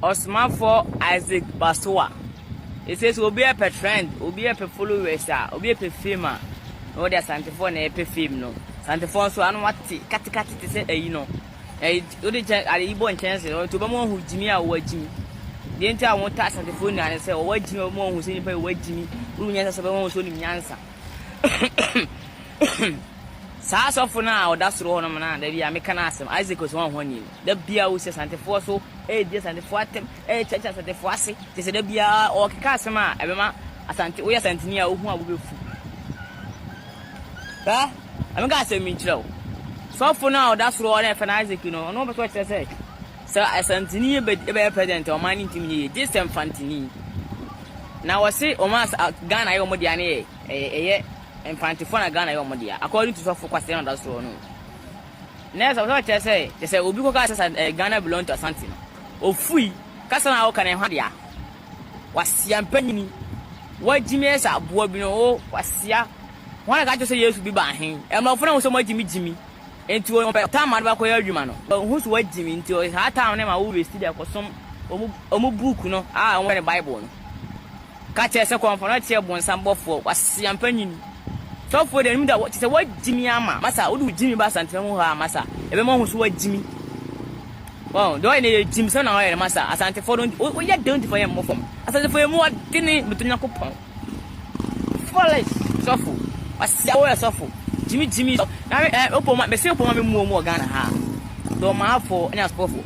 Ɔsomafoɔ Isaac Basoah. Ɛsei sɛ obi ɛpɛ trend, obi ɛpɛ followers a, obi ɛpɛ fame a, na wɔde Asantefoɔ na ɛpɛ fame no. Asantefoɔ nso ano ate katekate te sɛ ayi no. Ɛyi wode nkyɛn ade yi bɔ nkyɛnse no nti wɔbɛma wɔahu gyimi a wɔwɔ agyimi. Deɛ nti a wɔtaa Asantefoɔ nyinaa ne sɛ wɔwɔ agyimi a wɔbɛma wɔahu sɛ nipa yi wɔ agyimi. Wonim nyansa sɛ wɔbɛma wɔahu sɛ wonim nyansa. Saa asɔfo no a ɔda soro hɔnom no a da bi a meka n'asɛm, Isaac Osuanhɔni no, da bi a osi Asantefoɔ so, redi Asantefoɔ atɛm, rekyerɛkyerɛ Asantefoɔ ase, kyerɛ sɛ da biara ɔrekeka asɛm a ɛbɛma Asante, woyɛ Asanteni a wohu a wobɛfu. Hwɛ, ma menka asɛm bi nkyerɛ wo. Sɔfo no a ɔda soro hɔ no a yɛfrɛ no Isaac no, ɔno ɔpɛ sɛ ɔkyerɛ sɛ, sɛ Asanteni bɛyɛ president a, ɔman no ntumi nyɛ yie, gye sɛ Mfanteni. Na wɔse wɔn a Ghana yɛ wɔn dea no yɛ ɛyɛ Mfantefoɔ na Ghana yɛ wɔn dea according to sɔfo Kwasi na ɔda soɔ no. Na ɛsɛ sɛ ɔkyerɛ sɛ kyerɛ sɛ obi kɔka sɛ eh, Ghana belong to Asante no ofui kasa na ɔka na ɛho dea. Wasia mpanyini wagyimi ɛsɛ aboa bi no o wasia wɔn na ka kyerɛ sɛ Yesu bi ba ahen mmorɔfo na wɔn sɛ wɔn agyimi gyimi nti wɔn pɛ tam ma de bakɔyɛ adwuma no wɔn so wagyimi nti saa tam no ma wo waste de akɔsom wɔn book no a wɔn no Bible no. Ka kyerɛ sɛ kɔmfɔ no teɛ bonsam bɔfoɔ kwasea mpanyini sɔfoɔ deɛ anim da kyɛ sɛ wagyimi ama masa wode wo gyimi ba asantena mu hɔ a masa ɛbɛma wahu so wagyimi wɔn deɛ ɔyɛ no yɛ gyimi sɛ na ɔyɛ no masa asantefoɔ no woyɛ dɛn nti fa yɛ mmɔ fam asantefoɔ yɛ mu ɔdene meto nyankopɔn foolish sɔfo kwasea woyɛ sɔfo gyimi gyimi na ɛ wopɔ ma mese wopɔ ma me muo mu wɔ Ghana ha dɔmafoɔ ne asɔfoɔ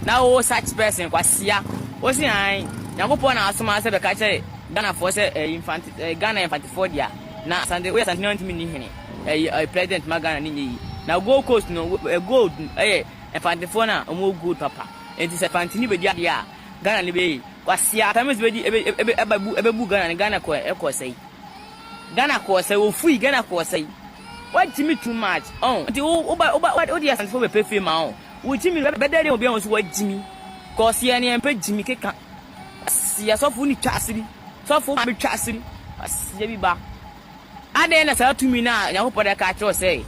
Na wo such person kwasia wo se ae Nyankopɔn na asoma sɛ bɛka kyerɛ Ghana foɔ sɛ ɛyi mfante ɛyi Ghana yɛ mfantefoɔ dea na Asante woyɛ Asanteni a wontumi nni hene ɛyi ɛyi president ma Ghana ne nyɛ yi na Gold Coast no ɛ gold ɛyɛ mfantefoɔ na wɔn wɔ gold papa nti sɛ mfanteni bɛdi adeɛ a Ghana ne bɛyɛ yi kwasia Atamils bɛdi ɛbɛ ɛbɛ ɛbɛbu ɛbɛbu Ghana ne Ghana kɔ ɛkɔ sɛi Ghana kɔɔ sɛi ofui Ghana kɔɔ sɛi wagyimi too much ɔn nti wo woba woba wode Asantefoɔ bɛpɛ fie ma ɔn Wo gyimi no bɛda adi ama obiara ahu sɛ wagyimi cause yɛn yɛn pɛ gyimi keka kwasia sɔfo ni twa ase bi sɔfo maame twa ase bi kwasia bi ba adɛn na saa tumi no a Nyankopɔn de aka akyerɛ wo sɛ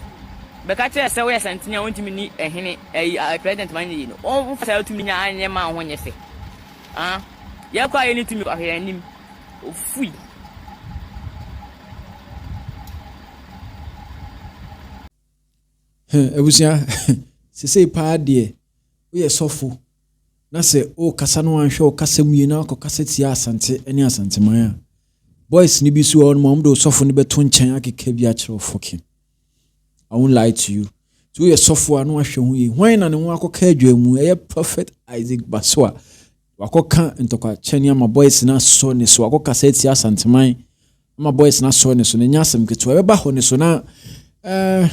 bɛka kyerɛ sɛ woyɛ santene a wontumi ni ɛhene ɛyi president ma nyɛ yi no wɔmfa saa tumi nya anyɛ ma wo ho nyɛ fɛ ah yɛkɔ a yɛne tumi ahwɛ yɛn anim ofui. Abusua, sesei paa deɛ woyɛ sɔfo na sɛ wokasa no wanhwɛ wo kasa mu yie na wakɔkasa tia Asante ne Asanteman a, boys no bi so wɔ hɔ nom a wɔde osɔfo no bɛto nkyɛn akeka bi akyerɛ wo fucking. I won't lie to you. Nti woyɛ sɔfo a na wahwɛ ho yie. Hwan na ne ho akɔka adwa mu? Ɛyɛ Prophet Isaac Basoa. Wakɔka ntɔkwa kyɛne ama boys no asɔ ne so. Wakɔkasa atia Asanteman ama boys no asɔ ne so no ɛnyɛ asɛm ketewa ɛbɛba hɔ ne so na ɛɛ eh,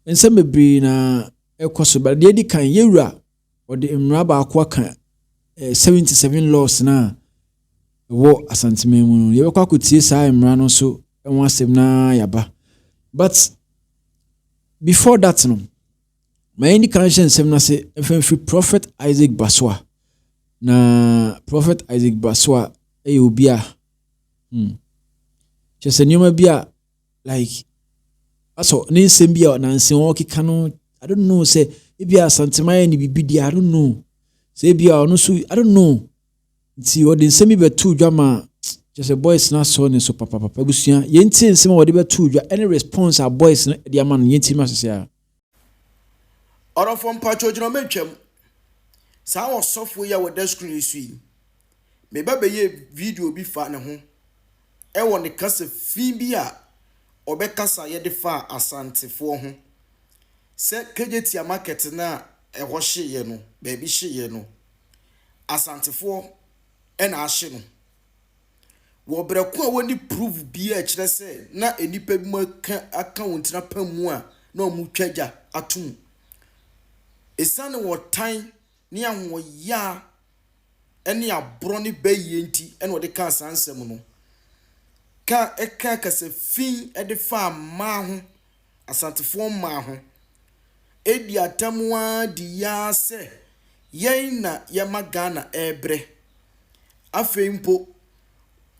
nsɛm bebree na ɛkɔ so ba deɛ edi kan yɛwura ɔde mmara baako aka ɛɛ eh, 77 laws na ɛwɔ asanteman mu no yɛbɛkɔ akɔtie saa mmara no nso ho asɛm na yaba but before that no ma yɛn di kan hyɛ nsɛm no ase mfa mfiri prophet Isaac Basoa na prophet Isaac Basoa yɛ obi a hmm, kyerɛ sɛ nneɛma bi a like asɔ ne nsɛm bi a nanse ɔkeka no I don't know sɛ ebi a Asantema yɛ ne biribi deɛ I don't know sɛ ebi a ɔno nso I don't know nti ɔde nsɛm bi bɛto dwa ma kyerɛ sɛ boys no asɔ ne so papapapa abusua yɛntie nsɛm a wɔde bɛto dwa ɛne response a boys no de ama no yɛntie ma sese a. Ɔdɔfoɔ mpakyɛw gyina hɔ mɛntwam. Saa ɔsɔfoɔ yi a ɔda screen yi so yi, me ba bɛyɛɛ video bi faa ne ho ɛwɔ ne kasa fi bi a ɔbɛkasa yɛde faa Asantefoɔ ho sɛ Kejetia market no a ɛhɔ hyeeɛ no, baabi hyeeɛ no, Asantefoɔ ɛna ahye no. Wɔ berɛ ko a wɔnni proof biara a ɛkyerɛ sɛ na nnipa bi aka aka wɔn tiri apam mu a na wɔretwa gya ato mu. Esiane ɔtan ne ahoɔyaa ne aborɔ ne bayie nti na wɔde kaa saa nsɛm no. Ka ɛka kasa fi de faa mmaa ho, Asantefoɔ mmaa ho. Ɛdi atam ara di yaa sɛ yɛn na yɛma Ghana ɛrebrɛ. Afei mpo,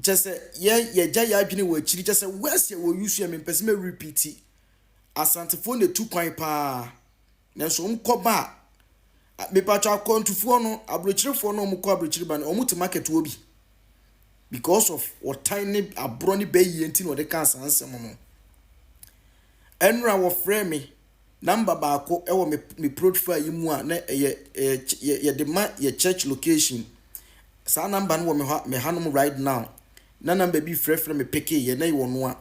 kyerɛ sɛ yɛn yɛgya yɛn adwene wɔ akyiri kyerɛ sɛ words a wɔ use yɛ mempɛ sɛ mɛ repeat. Asantefoɔ na etu kwan paa nanso wɔn kɔba a Mepatwa akwantufoɔ no, aburokyerefoɔ no a wɔkɔ aburokyire ba no, wɔn te market wɔ bi. Because of ɔtan ne aborɔ ne bɛyie nti na ɔde kaa saa nsɛm no. Ɛnora wɔfrɛ me number baako wɔ me me profile yi mu a na ɛyɛ ɛyɛ yɛde ma yɛ church location. Saa number no wɔ me ha me hanom right now. Na number bi frɛfrɛ me pekee yɛ na ɛyɛ ɔno a.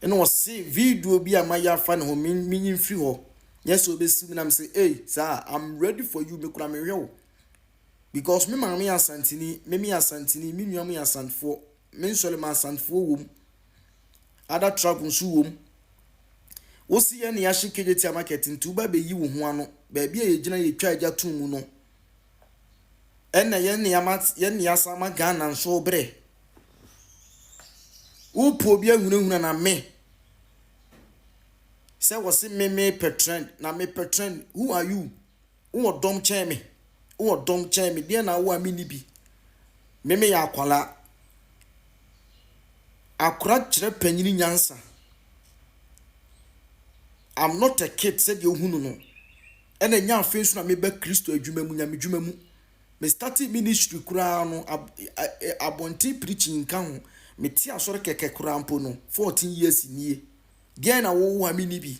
Ɛna ɔse video bi a mayɛ afa ne ho me menyi mfiri hɔ. Nyɛ sɛ ɔbɛsi mu na me sɛ ei saa I'm ready for you me kura mehwɛ wo. Because me maame yɛ Asanteni, me meyɛ Asanteni, me nua mo yɛ Asantefoɔ, me nsɔre ma Asantefoɔ wɔ mu. Other tribe nso wɔ mu. Wosi yɛn na yɛahye Kejetia market nti woba bɛyi wo ho ano. Baabi a yɛgyina yɛtwa agya to mu no. Ɛna yɛn ne ama yɛn ne yɛasa ama Ghana nso brɛ. Wopɛ obi ahunahuna na me sɛ wɔse me mepɛ trend na mepɛ trend who are you? Wowɔ dɔm kyɛn me wowɔ dɔm kyɛn me deɛ na wo a menni bi me meyɛ akwalaa akora kyerɛ panyini nyansa I'm not a kid sɛdeɛ wohunu no ɛna ɛnyɛ afei nso na meba Kristo adwuma mu nyame dwuma mu me starting ministry koraa no ab, abɔnten preaching nka ho mete asɔre kɛkɛ koraa mpo no 14 years nie deɛn na wowɔ a menni bi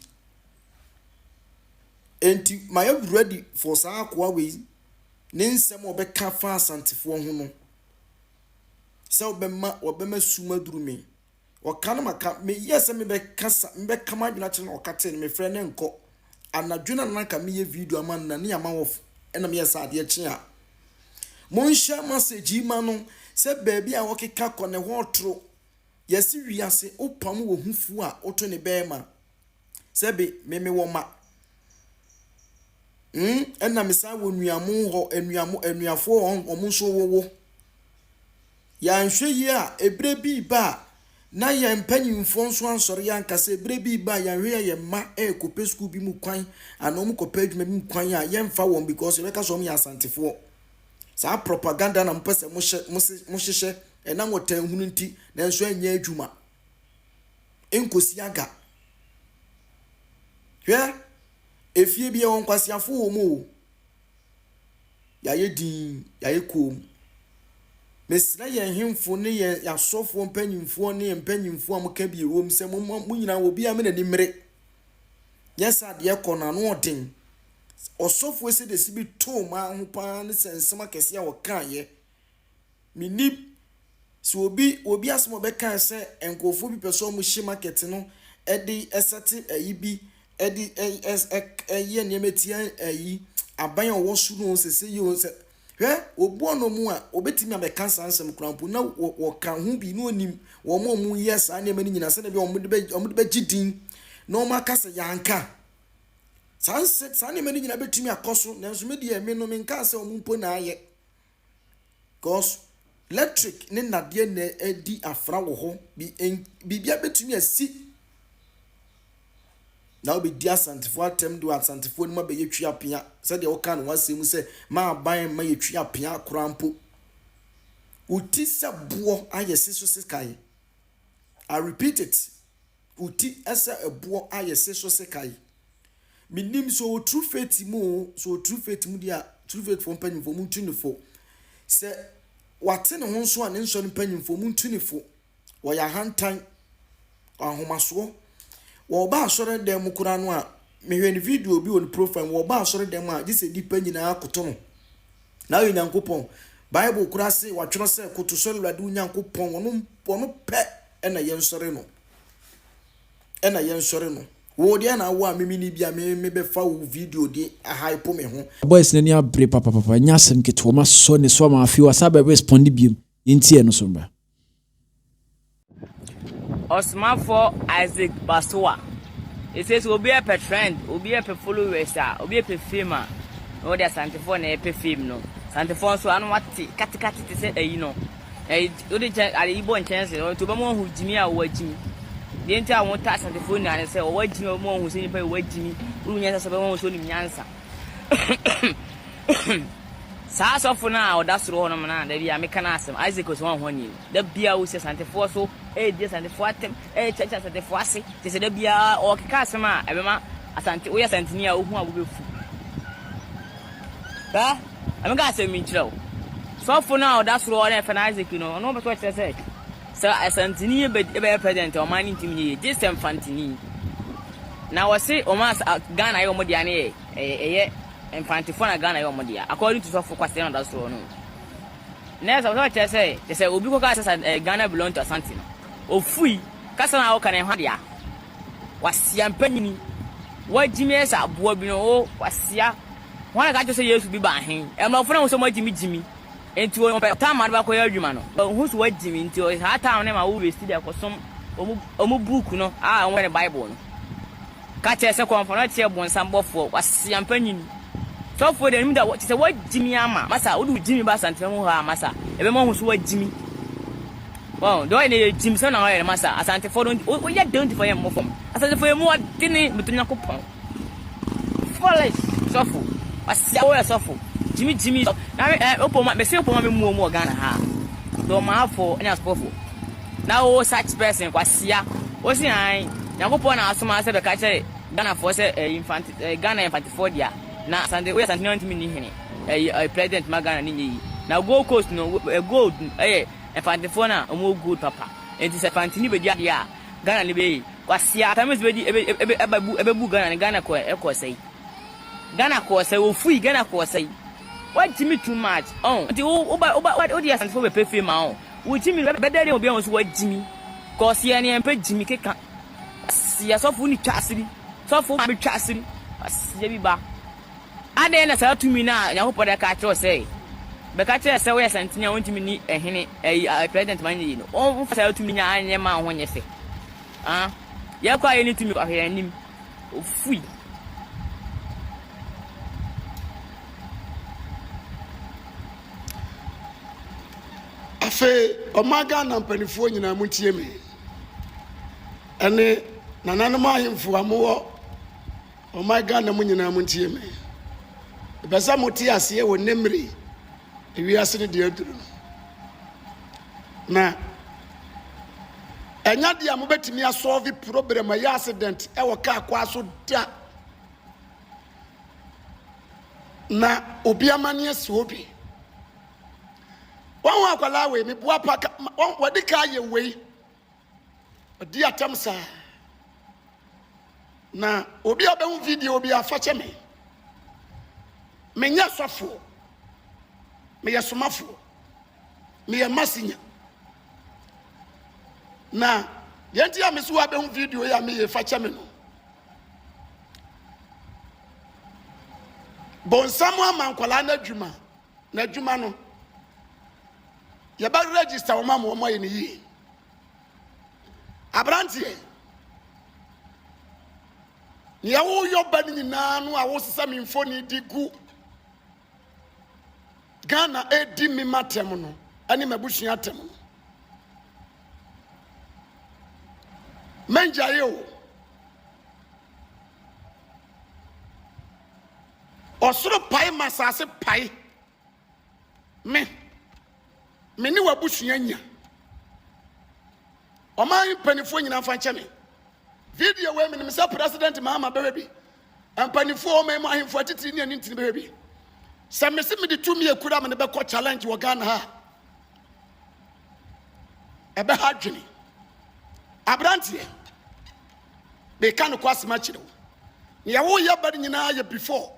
Enti mayɛ ready for saa akoa wei ne nsɛm a ɔbɛka fa Asantefoɔ ho no. Sɛ ɔbɛma ɔbɛma sum aduru me. Ɔka no maka meyɛ sɛ mebɛkasa mebɛka m'adwene akyerɛ no ɔka tee no mefrɛ no nkɔ. Anadwo no na anka meyɛ video ama no na ne ama off ɛna meyɛ sɛ adeɛ kye a. Monhyɛ message yi ma no sɛ baabi a ɔkeka kɔ no ɛhɔ ɔtoro. Yɛse wiase wopam wɔ hufuo a woto ne bɛɛma. Sɛbe me mewɔ mma. Hmm, ɛna mesan wɔ nuamo hɔ, anuamo, anuafoɔ hɔ, wɔn nso wowo. Yɛanhwɛ yie a, ebere bi reba a, na yɛn mpanyinfoɔ nso ansɔre yɛn ankasa. Ebere bi reba a, yɛanhwɛ yie a yɛn mma ɛrekɔpɛ sukuu bi mu kwan, anaa wɔn kɔpɛ adwuma bi mu kwan a, yɛmfa wɔn because yɛbɛka sɛ wɔn yɛ asantefoɔ. Saa propaganda na mopɛ sɛ mohyɛ, mohyehyɛ, ɛnam ɔtanhunu nti, nanso ɛnyɛ adwuma. Nkosi aga. Hwɛ, efie bi ɛwɔ nkwaseafo wɔ mu o. Yɛayɛ dinn, yɛayɛ koom. Mesrɛ yɛn hemfo ne yɛn asɔfoɔ mpanyimfoɔ ne yɛn mpanyimfoɔ a moka bi wɔ mu sɛ mo mo nyinaa obiara ma n'ani mmere. Nyɛ sɛ adeɛ kɔ no ano ɔden. Ɔsɔfoɔ sɛ de si bi too maa ho paa ne sɛ nsɛm akɛseɛ a ɔkaeɛ. Mennim sɛ obi obi asɛm a ɔbɛkae sɛ nkurɔfoɔ bi pɛ sɛ wɔn hye market no de ɛsɛte ayi bi de ɛyɛ nneɛma tia ayi aban a ɔwɔ so no sɛ sɛ yi o sɛ hwɛ obu ɔno mu a obetumi abɛka saa nsɛm koraa mpo na wɔka ho bi na onim wɔn a wɔyɛ saa nneɛma no nyinaa sɛdeɛ bi wɔn de bɛ wɔn de bɛgye din na wɔn aka sɛ yɛanka saa nsɛ saa nneɛma no nyinaa betumi akɔ so nanso me deɛ me no menkaa sɛ wɔn mpo na ayɛ. Cos lectric ne nnadeɛ na adi afra wɔ hɔ. Bi en biribia bɛtumi asi. Na wobɛdi Asantefoɔ atɛm de wɔ Asantefoɔ anim abɛyɛ twi apea sɛdeɛ woka no w'asɛm mu sɛ ma aban mma yɛ twi apea koraa mpo. Wo ti sɛ boɔ ayɛ se so sekan. I repeat it. Wo ti sɛ ɛboɔ ayɛ se so sekan. Menim sɛ ɔwɔ true faith mu o, sɛ ɔwɔ true faith mu deɛ a, true faith foɔ mpanyinfoɔ mu ntu ne fo. Sɛ wate ne ho nso a, ne nsɔre mpanyinfoɔ mu ntu ne fo. Wɔyɛ ahantan, ahomasoɔ. Wɔba asɔre dan mu koraa no a, mehwɛ ne video bi wɔ ne profile mu, wɔba asɔre dan mu a, gye sɛ nnipa nyinaa koto no. Na ɔyɛ Nyankopɔn. Bible koraa se wɔatwerɛ sɛ koto sɔre Awurade wo Nyankopɔn, ɔno ɔno pɛ na yɛnsɔre no. Ɛna yɛnsɔre no. Wo deɛ na wo a me mini bi a me me bɛfa wo video de ahype me ho. Boys no ani abere papapapa ɛnyɛ asɛm ketewa ɔmo asɔ ne so ama afei wasan abɛ respond biom yɛntie ɛno so mmra. Ɔsomafoɔ Isaac Basowa. Ɛsei sɛ obi ɛpɛ trend, obi ɛpɛ followers a, obi ɛpɛ fame a, na wɔde Asantefoɔ na ɛpɛ fame no. Asantefoɔ nso ano ate katekate te sɛ ayi no. Ɛyi wode nkyɛn ade yi bɔ nkyɛnse no nti wɔbɛma wɔahu gyimi a wɔwɔ agyimi. Deɛ nti a wɔtaa Asantefoɔ nyinaa ne sɛ wɔwɔ agyimi a wɔbɛma wɔahu sɛ nipa yi wɔ agyimi. Wonim nyansa sɛ wɔbɛma wɔahu sɛ onim nyansa. Saa asɔfo no a ɔda soro hɔnom no a da bi a meka n'asɛm, Isaac Osuanhɔni no, da bi a osi Asantefoɔ so, redi Asantefoɔ atɛm, rekyerɛkyerɛ Asantefoɔ ase, kyerɛ sɛ da biara ɔrekeka asɛm a ɛbɛma Asante, woyɛ Asanteni a wohu a wobɛfu. Hwɛ, ma menka asɛm bi nkyerɛ wo. Sɔfo no a ɔda soro hɔ no a yɛfrɛ no Isaac no, ɔno ɔpɛ sɛ ɔkyerɛ sɛ, sɛ Asanteni bɛyɛ president a, ɔman no ntumi nyɛ yie, gye sɛ Mfanteni. Na wɔse wɔn a Ghana yɛ wɔn dea no yɛ ɛyɛ Mfantefoɔ na Ghana yɛ wɔn dea, according to sɔfo Kwasi na ɔda soro hɔ no. Na ɛsɛ sɛ ɔkyerɛ sɛ, kyerɛ sɛ obi kɔka sɛ Ghana belong to Asante no, ofui, kasa no a ɔka no ɛho dea. Kwasia mpanyini, woagyimi ayɛ sɛ aboa bi no, o kwasia. Hwan na ɛka kyerɛ sɛ Yesu bi ba he? Mmorɔfo no ahu sɛ moagyimi gyimi, nti wɔpɛ tam a wɔde bɛkɔyɛ adwuma no. Wɔhu sɛ woagyimi nti wɔde saa tam no ma wo waste de akɔsom wɔn book no a wɔfrɛ no Bible no. Ka kyerɛ sɛ kɔmfɔ no teɛ bonsam bɔfoɔ, kwasia mpanyini. Sɔfoɔ deɛ anim da kyerɛ sɛ woagyimi ama. Masa, wode wo gyimi ba Asantema mu hɔ a, masa, ɛbɛma woahu sɛ woagyimi. Wɔn, deɛ ɔyɛ no yɛ gyimi sɛ na ɔyɛ no masa. Asantefoɔ no, woyɛ dɛn nti fa yɛ mmɔ fam. Asantefoɔ yɛ mu ɔdene, meto Nyankopɔn. Foolish sɔfo. Wasia wo yɛ sɔfo. Gyimi gyimi na me eh opo ma me se opo ma me muo mu wɔ Ghana ha. Dɔmaafo ne asɔfo. Na wo such person kwasia. Wo se an Nyankopɔn na asoma sɛ bɛka kyerɛ Ghana foɔ sɛ eh infant eh Ghana yɛ mfantefoɔ dea. Na Asante wo yɛ Asante na ntumi nni hene eh eh president ma Ghana ne nyɛ yi. Na Gold Coast no eh gold eh mfantefoɔ na ɔmo wɔ gold papa. Enti sɛ fantini bɛdi adeɛ a Ghana ne bɛyɛ yi. Kwasia Atamis bɛdi ɛbɛ ɛbɛ ɛbɛbu ɛbɛbu Ghana ne Ghana kɔ ɛkɔ sɛi Ghana kɔ sɛi ofui Ghana kɔ sɛi wagyimi too much ɔn nti wo woba woba wode Asantefo bɛpɛ fie ma ɔn wo gyimi no bɛda adi obi ahun so wagyimi cause yɛn yɛn pɛ gyimi keka kwasia sɔfo ne twa asiri sɔfo maame twa asiri kwasia bi ba adɛn na saa tumi no a Nyankopɔn de aka akyerɛ wo sɛ bɛka kyerɛ sɛ woyɛ Asanteni a wontumi ni ɛhene ɛyi president ma nyɛ yi no wɔmfa saa tumi nya anyɛ ma wo ho nyɛ fɛ. Ah, yɛkɔ a yɛnni tumi ahwɛ yɛn anim. Ofui. Afei ɔman Ghana mpanimfoɔ nyinaa montie me ɛne nananom ahemfo a mowɔ ɔman Ghana mu nyinaa montie me. Mepɛ sɛ mote aseɛ wɔ nnɛ mmere yi ewiase no deɛ aduru no. Na ɛnyɛ adeɛ a mobɛtumi asɔlve problem ɛyɛ accident ɛwɔ kaa kwa so da. Na obi amaneɛ si obi. Wɔn ho akwadaa wei meboa pa wɔde kaa yɛ wei. Ɔdi atam saa. Na obi a bɛhu video bi afa kyɛ me. Menyɛ sɔfoɔ. Meyɛ somafoɔ. Meyɛ masinya. Na deɛ nti a me so abɛhu video yi a meyɛ fa kyɛ me no. Bonsam ama nkwadaa no adwuma. Na adwuma no yɛbɛ register wɔn ama wɔn ayɛ no yie. Aberanteɛ, nea woyɔ ba no nyinaa no a wosesa me mfoni de gu Ghana edi me matɛm no ɛne m'abusua atɛm no. Mɛngyae o. Ɔsoro pae ma asase pae. Me, me ne w'abusua nya. Ɔman mpanimfoɔ nyinaa mfa nkyɛ me. Video wei menim sɛ President Mahama bɛhwɛ bi. Mpanimfoɔ ɔman mu ahemfo atitiri ne anintini bɛhwɛ bi. Sɛ mese mede tumi ekura me no bɛkɔ challenge wɔ Ghana ha. Ɛbɛha adwene. Aberanteɛ, meka no kɔ asɛm akyerɛ wo. Nea woyɛ ba no nyinaa yɛ before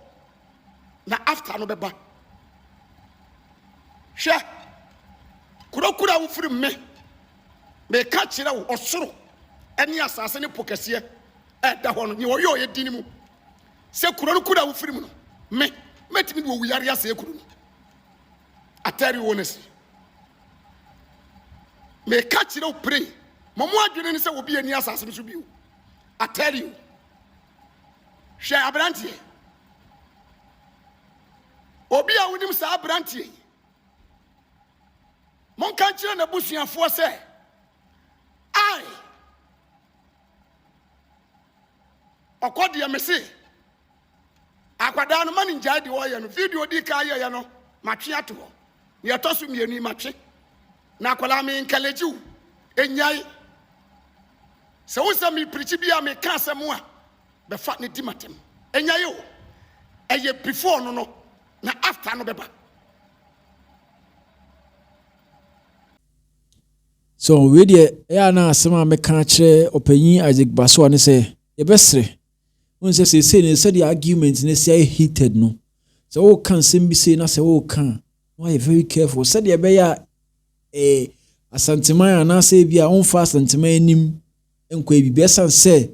na after no bɛba. Hwɛ, kurokuro a wofiri me, meka kyerɛ wo, ɔsoro ne asase ne po kɛseɛ ɛda hɔ no, nea ɔyɛ ɔyɛ di no mu. Sɛ kuro no kuro a wofiri mu no, me, mɛtumi de owuyare asɛe kuro no. I tell you honestly. Meka kyerɛ wo pray. Mo mo adwene ne sɛ obi ani asase no so bio. I tell you. Hwɛ aberanteɛ. Obi a wonim saa aberanteɛ yi, monka nkyerɛ n'abusuafoɔ sɛ, I ɔkɔ deɛ mese akwadaa no ma no ngyae deɛ ɔyɛ no. Video di kan yɛyɛ no matwe ato hɔ. Deɛ ɛtɔ so mmienu yi matwe. Na akwadaa me encourage wo, enyae. Sɛ wo sɛ mepirikyi bi a meka asɛm a, bɛfa ne di matam. Ɛnyae o. Ɛyɛ before no no. Na after no bɛba. So wei deɛ ɛyɛ a na asɛm a mɛka akyerɛ ɔpanyin Isaac Basoa ne sɛ yɛbɛsrɛ wohu sɛ seesei no sɛdeɛ argument no asi ayɛ heated no sɛ woka nsɛm bi sei na sɛ woka a na wayɛ very careful sɛdeɛ ɛbɛyɛ a eh, Asanteman anaasɛ ebi a womfa Asanteman anim nkɔ ebi bi ɛsiane sɛ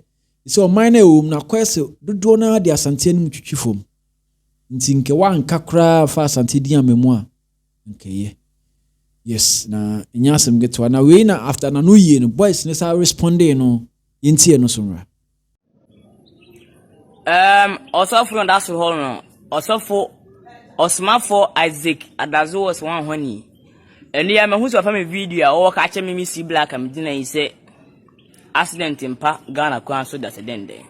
sɛ ɔman no a ɛwɔ mu no akɔyɛ sɛ dodoɔ no ara de Asante anim twitwi fam nti nkɛ woanka koraa fa Asante din ama mu a nkɛyɛ yes na ɛnyɛ asɛm ketewa na wei na after na no yie no boys ne saa respondee no yɛntie no so mmra. Um, ɔsɔfo no da so hɔ no, ɔsɔfo, ɔsomafo Isaac Adazo wɔ sɛ wɔn hɔ Ɛno ya mahu sɛ ɔfa me video a ɔwɔ ka kyerɛ me me si black a megyina yi sɛ accident mpa Ghana kwan so da sɛ dɛndɛn.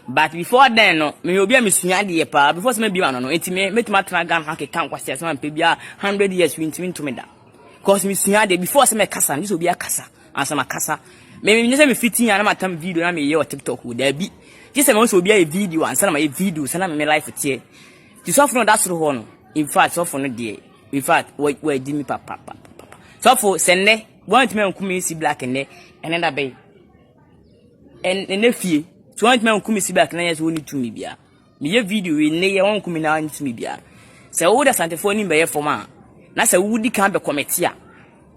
But before then no, meyɛ obi a mesua adeɛ paa. Before sɛ mabie m'ano no, nti me mɛtumi atena Ghana ha keka nkwasi asɛm a mepɛ biara 100 years ntumi nto me da. Cause mesua adeɛ before sɛ mɛkasa no, gye sɛ obi akasa. Ansa makasa. Me me nyɛ sɛ me fiti a na matam video na meyɛ wɔ TikTok o. Daabi. Gye sɛ mahu sɛ obi ayɛ video ansa na mayɛ video sɛ na me me life teɛ. Ti sɔfo no ɔda soro hɔ no. In fact sɔfo no deɛ in fact wadi mi papapapa. Sɔfo sɛ nnɛ wɔntumi anku me si black nnɛ ɛnɛ da bɛyi. Ɛnɛ fie so wɔntumi anku me si black na yɛ sɛ wɔnni tumi biara. Meyɛ video wei nnɛ yi a wɔnku me na wɔnni tumi biara. Sɛ wode Asantefoɔ anim bɛyɛ fam a na sɛ wodi kan bɛkɔmɛte a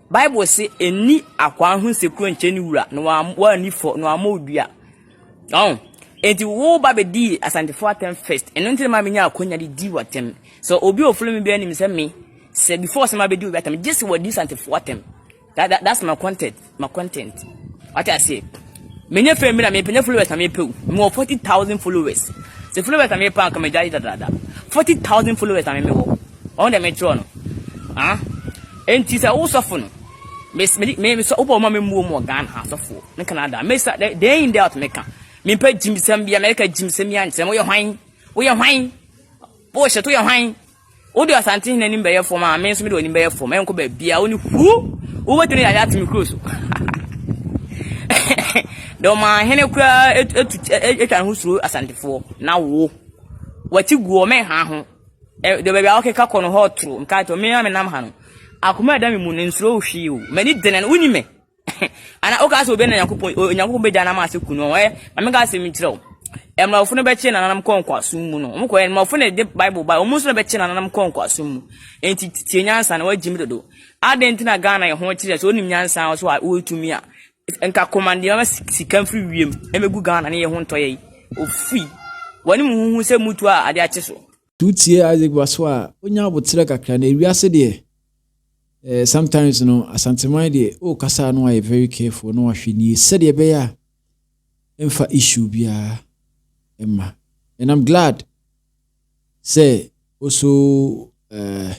Bible se, Nni akwaa ho nsekuro nkyerɛ ne wura, na wanni fɔ, na wammɔ wo dua. Ɔn? Enti wo ba bɛdii Asantefoɔ atɛm first. Ɛno nti na ma menya akwanya de di w'atɛm. Sɛ obi a ɔfollow me biara nim sɛ me, sɛ before sɛ mabɛdi obi atɛm, gye sɛ wadi Asantefoɔ atɛm. That, that, that's my content. My content. Wate aseɛ? Menyɛ fame bi na mepɛ, nyɛ followers na mepɛ o. Mewɔ 40,000 followers. Sɛ followers na mepɛ a, anka magyae dadaada. 40,000 followers na me mewɔ. Ɔho deɛ mekyerɛ no. Ah? Enti sɛ wo sɔfo no, me me me sɔ wobɔ ma me mmuo mu wɔ Ghana ha sɔfo. Me Canada. Me sa day in day out meka. Mempɛ gyimsɛm bia, mɛka gyimsɛm bia nkyerɛ. Woyɛ hwan? Woyɛ hwan? Bullshit, woyɛ hwan? Wode Asantehene anim bɛyɛ fam a, me nso mede w'anim bɛyɛ fam. Ɛnkɔ baabiara. Wo ne hu! Wobɛtumi de ayɛ ate me kuro so. Deɛ ɔmanhene koraa etu atwa ne ho suro Asantefoɔ. Na wo, w'akyi gu hɔ, mɛnha ho. Deɛ baabi a wokeka kɔ no hɔ toro. Nka kyerɛ me a menam ha no. Akoma a ɛda me mu no, nsuro wo hwee o. M'ani dene no, wonni me. Ana woka sɛ obi na Nyankopɔn Onyankopɔn bɛgya no ama ase ku no ɛ ma menka asɛm nkyerɛ wo mmorɔfo no bɛkye nananom kɔ nkoasom mu no wɔn kɔɛ mmorɔfo na ɛde bible ba wɔn nso na bɛkye nananom kɔ nkoasom mu enti tie nyansa na wagye mi dodo adɛn nti na Ghana yɛ ho kyerɛ sɛ onim nyansa so a wɔtumi a nka kɔmandeɛ ma sika mfiri wiem ɛmɛgu Ghana ne yɛ ho ntɔ yɛ ofui wɔne mu huhu sɛ mutu a ade akye so Sɛ wotie Isaac Baso a, wonya aboterɛ kakra na ewiase deɛ eh, sometimes no Asanteman deɛ wokasa a na wayɛ very careful na wahwɛ nie sɛdeɛ ɛbɛyɛ a ɛmfa issue biara mma. And I'm glad sɛ also eh,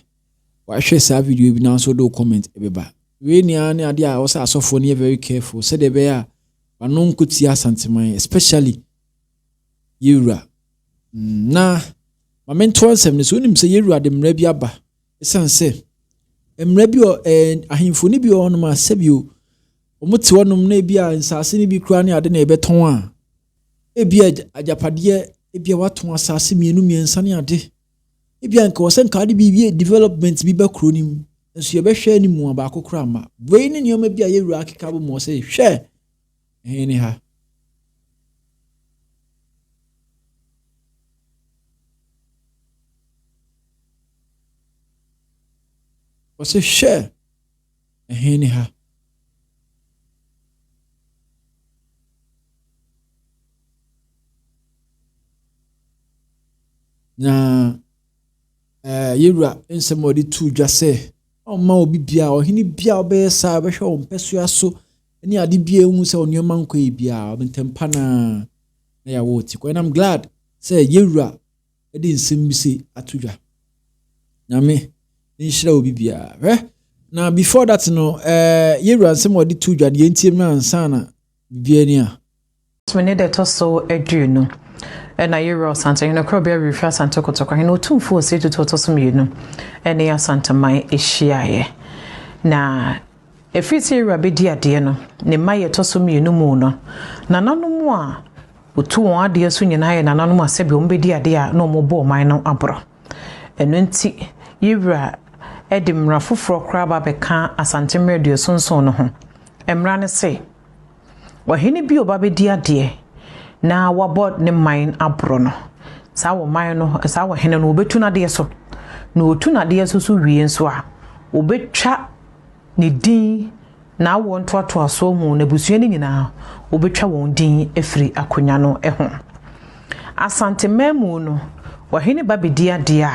wahwɛ saa video bi nanso wode wo comment ɛbɛba. Wei nyinaa ne adeɛ a wɔsɛ asɔfoɔ no yɛ very careful sɛdeɛ ɛbɛyɛ a wano nkɔtia Asanteman especially yɛwura. Na ma mentoa nsɛm no so. Wonim sɛ yɛwura de mmara bi aba. Ɛsiane sɛ mmara bi wɔ ɛɛ ahemfo no bi wɔ hɔnom a sɛbio wɔte hɔnom na ebi a nsaase no bi koraa ne ade na yɛbɛtɔn a ebi a agyapadeɛ ebi a watɔn asaase mmienu mmiɛnsa ne ade ebi a nka wɔ sɛ nka ade biribi development bi ba kuro no mu nso yɛbɛhwɛ anim a baako koraa ma wei ne nneɛma bi a yɛwura akeka bɔ mu wɔ sɛ hwɛ ɛhe ne ha Ɔse hwɛ ɛhe ne ha. Na ɛɛ yɛwura nsɛm a ɔde too dwa sɛ ɔmma obi biara ɔhene biara ɔbɛyɛ saa ɔbɛhwɛ wɔn mpɛsoa so ne ade biara ehu sɛ nneɛma nkɔ yie biara ntɛmpa naa na yɛawɔ ti kɔ and I'm glad sɛ yɛwura de nsɛm bi sei ato dwa. Nyame nhyira obi biara. Hwɛ, na before that no, eh, yɛwura nsɛm a ɔde to dwa no yɛntie mu ansa na biribiara ni a. Ne da ɛtɔ so aduonu ɛna yɛwura Ɔsantehene Korɔbea Werefiri Asante Kotoko Hene Otumfoɔ Osei Tutu ɔtɔ so mmienu ɛne Asanteman ɛhyiaeɛ. Na ɛfiri sɛ yɛwura bɛdi adeɛ no ne mma yɛ ɛtɔ so mmienu mu no nananom a Wɔtu wɔn adeɛ so nyinaa yɛ nananom a sɛdeɛ wɔbɛdi adeɛ a na wɔbɔ ɔman no aborɔ. Ɛno nti, Yewura de mmara foforɔ koraa ba bɛka Asante Mmara Aduoson no ho. Mmara no se, Ɔhene bi a ɔba bɛdi adeɛ na wabɔ ne man aborɔ no, saa ɔman no, saa ɔhene no, wɔbɛtu n'adeɛ so. Na wɔtu n'adeɛ so so wie nso a, wɔbɛtwa ne din, n'awoɔ ntoatoasoɔ mu, n'abusua no nyinaa, wɔbɛtwa wɔn din afiri akonnwa no ho. Asanteman mu no, ɔhene ba bɛdi adeɛ a,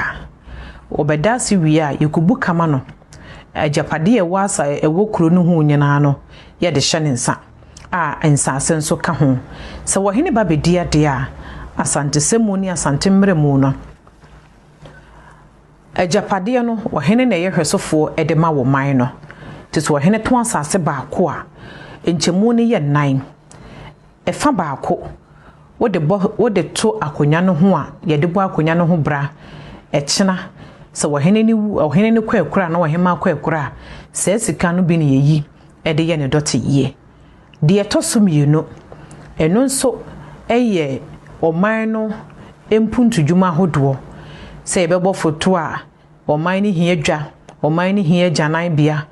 wɔbɛda ase wie a, yɛkɔbu ka ma no. Agyapadeɛ a ɛwɔ asa ɛwɔ kuro no ho nyinaa no, yɛde hyɛ ne nsa, a nsase nso ka ho. Sɛ ɔhene ba bɛdi adeɛ a, Asantesɛm mu ne Asante mmara mu no, Agyapadeɛ no, ɔhene na ɛyɛ hwɛsofoɔ de ma wɔ man no. Nti sɛ ɔhene tɔn asase baako a, nkyɛmu no yɛ nnan. Ɛfa baako, wode bɔ wode to akonnwa no ho a, yɛde bɔ akonnwa no ho bra. Ɛkyena, sɛ ɔhene no wu, ɔhene no kɔ akura anaa ɔhemmaa kɔ akura a, saa sika no bi na yɛyi de yɛ ne dɔteyie. Deɛ ɛtɔ so mmienu, ɛno nso yɛ ɔman no mpuntudwuma ahodoɔ. Sɛ yɛbɛbɔ foto a, ɔman no hia dwa, ɔman no hia agyananbea,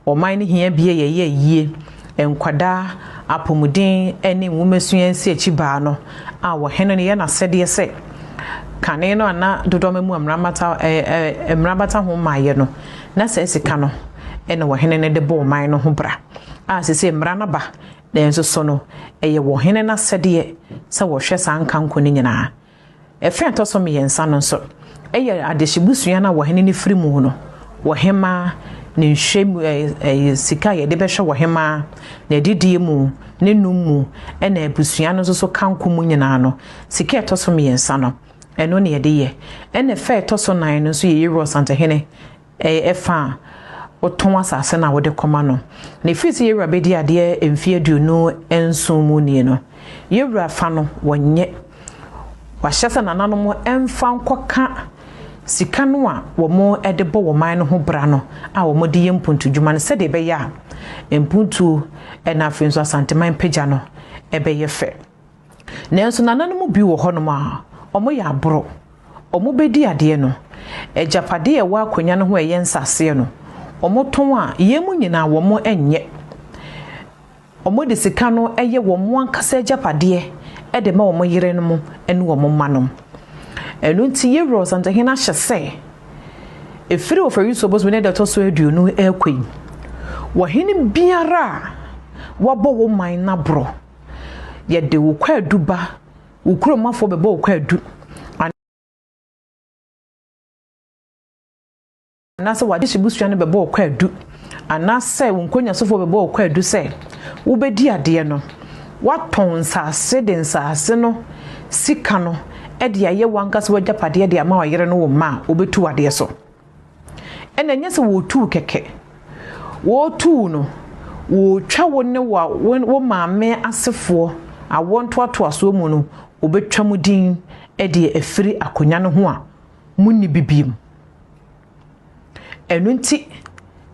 ɔman no hia bea yɛyɛ ayie, nkwadaa, apɔmuden ne nwomasua nsiakyibaa no a ɔhene no yɛ n'asɛdeɛ sɛ kane no a na dodoɔ ama mu a mmara bata ho mmaeɛ no, na saa sika no na ɔhene no de bɔ ɔman no ho bra. A Seesei mmara no aba, nanso so no, ɛyɛ ɔhene no asɛdeɛ sɛ ɔhwɛ saa nkanko no nyinaa. Ɛfã a ɛtɔ so mmiɛnsa no nso, ɛyɛ adehyebusua no a ɔhene no firi mu no, ɔhemmaa, ne nhwɛ mu, ɛɛ, sika a yɛde bɛhwɛ ɔhemmaa, n'adidie mu, ne nom mu, ɛna abusua no nso so kanko mu nyinaa no, sika a ɛtɔ so mmiɛnsa no, ɛno na yɛde yɛ. Ɛna ɛfã a ɛtɔ so nan no nso yɛ Yeroa Santehene Ɛyɛ ɛfa a wotɔn asase no a wode kɔma no. Na ɛfiri sɛ yɛn wura bɛdi adeɛ mfeɛ 27 mu nie no, yɛn wura fa no wɔnyɛ. Wahyɛ sɛ nananom mfa nkɔka sika no a wɔde bɔ wɔn man no ho bra no a wɔde yɛ mpuntudwuma no sɛdeɛ ɛbɛyɛ a mpuntuo na afei nso Asanteman mpagya no bɛyɛ fɛ. Nanso nananom bi wɔ hɔnom a, wɔyɛ aboro. Wɔbɛdi adeɛ no, agyapadeɛ a ɛwɔ akonnwa no ho a ɛyɛ nsaseɛ no, wɔtɔn a, yɛn mu nyinaa wɔnyɛ. Wɔde sika no yɛ wɔn ankasa agyapadeɛ de ma wɔn yerenom ne wɔn mmanom. Ɛno nti, yɛn Wura Ɔsantehene ahyɛ sɛ, ɛfiri Ɔfɛwisuo bosome ne da ɛtɔ so 20 rekɔ yi, ɔhene biara a wabɔ wo man no aborɔ, Yɛde wo kwaadu ba, wo kuromafoɔ bɛbɔ wo kwaadu, anaasɛ w'adehyebusua no bɛbɔ wo kwaadu, anaasɛ wo nkonnyasofoɔ bɛbɔ wo kwaadu sɛ wobɛdi adeɛ no, woatɔn nsase de nsase no sika no de ayɛ w'ankasa w'agyapadeɛ de ama ɔyere ne wo mma a, wɔbɛtu w'adeɛ so. Ɛna ɛnyɛ sɛ wɔretu wo kɛkɛ. Wɔretu wo no, wɔretwa wo ne wo wo maame asefoɔ awoɔ ntoatoasoɔ mu no, wɔbɛtwa mo din de afiri akonnwa no ho a monni bi bio. Ɛno nti,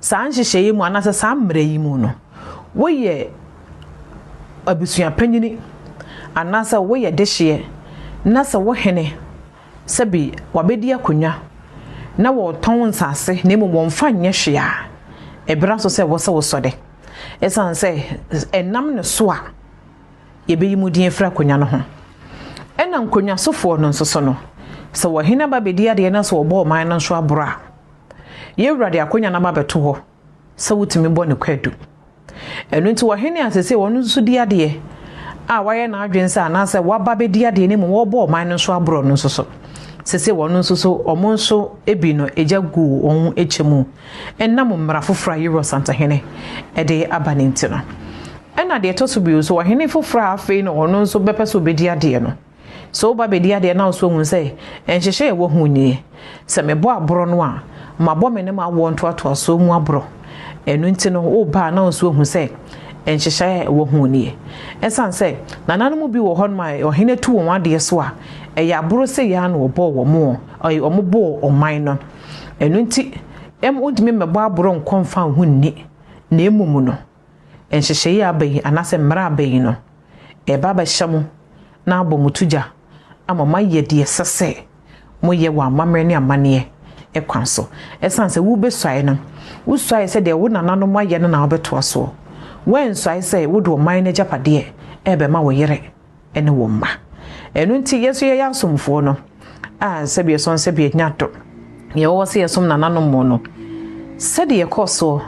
saa nhyehyɛeɛ yi mu anaasɛ saa mmara yi mu no, woyɛ abusuapanyini anaasɛ woyɛ dehyeɛ na sɛ wo hene Sɛbi wɔabɛdi akonnwa na wɔretɔn nsase na mmom wɔmfa nyɛ hwee a, ɛbra so sɛ ɛwɔ sɛ wosɔ dɛ. Ɛsiane sɛ ɛnam ne so a yɛbɛyi mo din afiri akonnwa no ho. Ɛna nkonnwasofoɔ no nso so no, sɛ ɔhene aba bɛdi adeɛ na sɛ ɔbɔ ɔman no nso aborɔ a, yɛn wura de akonnwa no aba bɛto hɔ sɛ wotumi bɔ no kwaadu. Ɛno nti ɔhene a seesei ɔno nso di adeɛ a wayɛ n'adwene sɛ anaasɛ waba bɛdi adeɛ no mmom wɔrebɔ ɔman no nso aborɔ no nso so seesei wɔn nso so wɔn nso bi no egya gu wɔn kyɛ mu ɛnam mmara foforɔ a Yewura Santahene de aba no nti no. Ɛna deɛ ɛtɔ so bio nso ɔhene foforɔ a afei na ɔno nso bɛpɛ sɛ ɔbɛdi adeɛ no Sɛ woba bɛdi adeɛ na wo nso woahunu sɛ nhyehyɛeɛ a ɛwɔ ho nie, sɛ mebɔ aborɔ no a, mabɔ me ne m'awoɔ ntoatoasoɔ mu aborɔ. Ɛno nti no, woba a na wo nso woahu sɛ nhyehyɛeɛ a ɛwɔ ho nie. Ɛsiane sɛ nananom bi wɔ hɔnom a ɔhene atu wɔn adeɛ so a, ɛyɛ aborɔ sei ara na wɔbɔɔ wɔn, wɔbɔɔ ɔman no. Ɛno nti, wontumi mmɛbɔ aborɔ nkɔ mfa wo ho nni, na mmom no, nhyehyɛe a aba yi anaasɛ mmara a aba yi no, ɛreba abɛhyɛ mo na abɔ mo togya ama moayɛ deɛ ɛsɛ sɛ moyɛ wɔ amammerɛ ne amanneɛ kwan so. Ɛsiane sɛ wobɛsuae no, wosuae sɛ deɛ wo nananom ayɛ no na wobɛtoa soɔ. Woansuae sɛ wode ɔman no agyapadeɛ rebɛma wo yere ne wo mma. Ɛno nti, yɛn nso yɛyɛ asomfoɔ no, a sɛbi yɛsɔn sɛbi yɛnya do, yɛwɔ hɔ sɛ yɛsom nananom mu no, sɛdeɛ yɛkɔɔ soɔ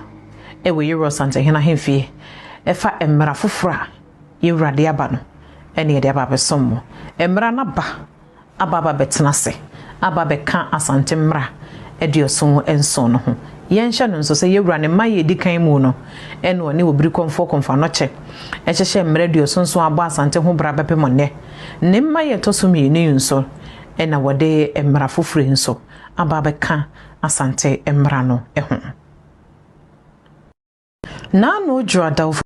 wɔ Yewura Ɔsantehene ahemfie ɛfa mmara foforɔ a Yewura de aba no, ɛne yɛde aba abɛsom mo. Mmara no aba. aba abɛtena ase aba abɛka Asante mmra 87 no ho. Yɛnhyɛ no nso sɛ Yɛwura ne mma a ɛdi kan mu no ɛna ɔne Obirikɔmfoɔ Komfo-Anokye hyehyɛɛ mmra 77 abɔ Asante ho bra bɛpem nnɛ. Ne mma a ɛtɔ so mmienu yi nso na wɔde mmra foforɔ yi nso aba abɛka Asante mmra no ho. N'ano dwo adawfo.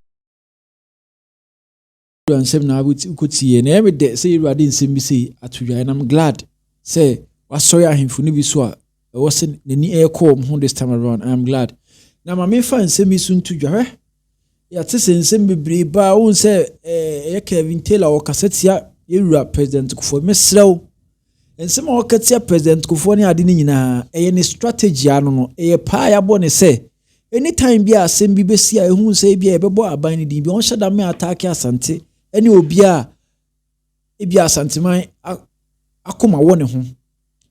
Wura nsɛm na wokɔtieɛ na ɛyɛ me dɛ sɛ yɛwura de nsɛm bi sei ato dwa and I'm glad sɛ wasɔre ahemfo no bi so a ɛwɔ sɛ n'ani ɛrekɔ wɔn ho this time around. I am glad. Na ma memfa nsɛm yi so nto dwa. Hwɛ, yɛate sɛ nsɛm bebree baa wohu sɛ ɛyɛ Kevin Taylor ɔkasa tia yɛwura President Kufuor. Mesrɛ wo, nsɛm a ɔka tia President Kufuor ne ade no nyinaa ɛyɛ ne strategy ano no, ɛyɛ paa yɛabɔ ne sɛ anytime bi a asɛm bi bɛsi a ɛhu sɛ ebi a yɛbɛbɔ aban no din bi, ɔnhyɛ da mɛ attack Asante ɛne obi a ebi Asanteman akoma wɔ ne ho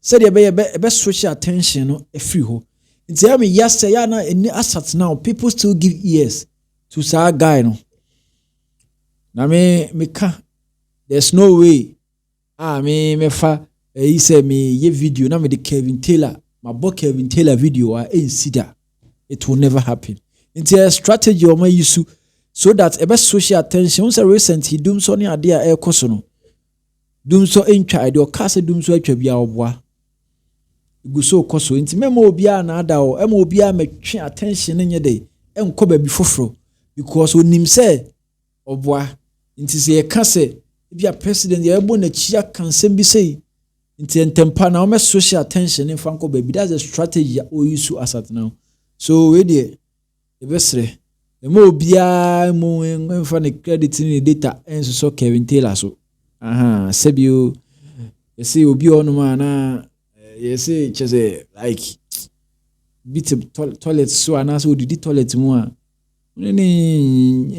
sɛdeɛ ɛbɛyɛ ɛbɛ switch attention no afiri hɔ. Nti ɛyɛ me ya sɛ yɛ na ɛni asat now people still give ears to saa guy no. Na me meka, there's no way a me mɛfa ɛyi sɛ meyɛ video na mede Kevin Taylor mabɔ Kevin Taylor video a ɛnsi da. It will never happen. Nti ɛyɛ strategy wɔn ayi so so that ɛbɛ switch attention. Wɔn sɛ recent dumsɔ ne adeɛ a ɛrekɔ so no, dumsɔ ntwa ɛdeɛ ɔka sɛ dumsɔ atwa bi a ɔboa gu so kɔ so. Nti mɛma obiara na ada hɔ, ɛma obiara mɛtwe attention no nyɛ de ɛnkɔ baabi foforɔ because onim sɛ ɔboa. Nti sɛ yɛka sɛ ebi a president yɛbɔ n'akyi aka nsɛm bi sei nti ntɛmpa na wɔmɛ switch attention ne nfa nkɔ baabi. That's the strategy a ɔyi so as at now. So wei deɛ, yɛbɛsrɛ, ɛma obiara mu mfa ne credit ne ne data ɛnsosɔ Kevin Taylor so. Aha, sɛbio yɛsɛ obi wɔ hɔnom a na yɛsɛ kyɛ sɛ like bi te toilet so anaasɛ odidi toilet mu a ne ne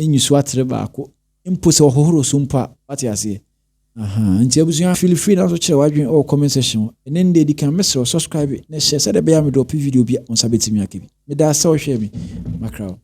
enyi so atere baako mpo sɛ ɔhohoro so mpo a wate aseɛ. Aha, nti abusua, feel free na so kyerɛ w'adwene ɛwɔ comment section hɔ. Ɛne ne deɛ di kan, mɛsrɛ, subscribe na hyɛ sɛdeɛ ɛbɛyɛ a mede ɔpe video bi a wo nsa bɛtumi aka bi. Meda sɛ wohwɛ me makra wo.